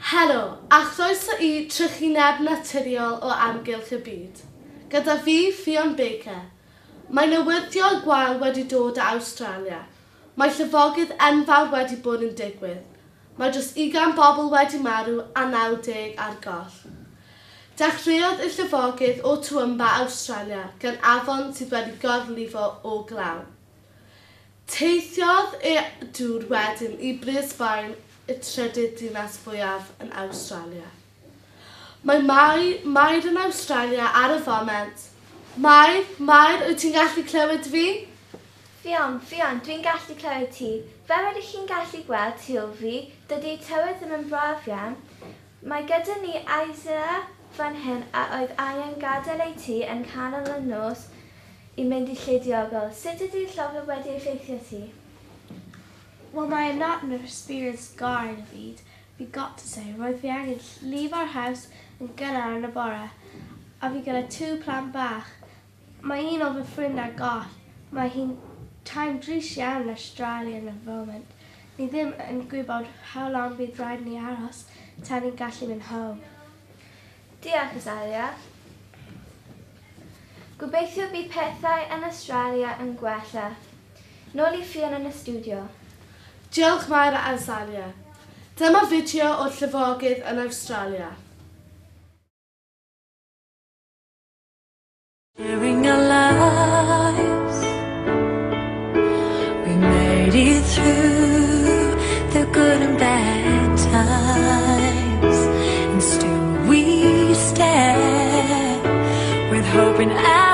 Helo, a chroeso i Trychineb Naturiol o Amgylch y Byd. Gyda fi, Ffion Baker. Mae newyddion gwael wedi dod o Awstralia. Mae llifogydd enfawr wedi bod yn digwydd. Mae dros 20 bobl wedi marw a 90 ar goll. Dechreuodd y llifogydd o Toowoomba, Awstralia, gan afon sydd wedi gorlifo o glaw. Teithiodd y dŵr wedyn i Brisbane, y trydydd dinas fwyaf yn Awstralia. Mae Mai, Mair yn Awstralia ar y foment. Mair, Mair, wyt ti'n gallu clywed fi? Ffion, Ffion, dwi'n gallu clywed ti. Fel rydych chi'n gallu gweld tu ôl fi, dydy'r tywydd ddim yn braf iawn. Mae gyda ni Isaiah fan hyn a oedd angen gadael ei tŷ yn canol y nos i mynd i lle diogel. Sut ydy'r llifogydd wedi effeithio ti? Wel, mae not an experienced gar yn y byd, fi got to say, roedd fi angen leave our house yn gynnar yn y bore, a fi gyda two plant bach. Mae un o fy ffrind ar goll. Mae hi'n time drist iawn yn Australia yn y foment. Ni ddim yn gwybod how long bydd rhaid ni aros tan ni'n gallu mynd home. Diolch, Azalia. Gobeithio bydd pethau yn Australia yn gwella. Nôl i Ffion yn y stiwdio. Diolch Mair a Azalia. Dyma fideo o'r llifogydd yn Awstralia. Sharing our lives, we made it through the good and bad times, and still we stand with hope in our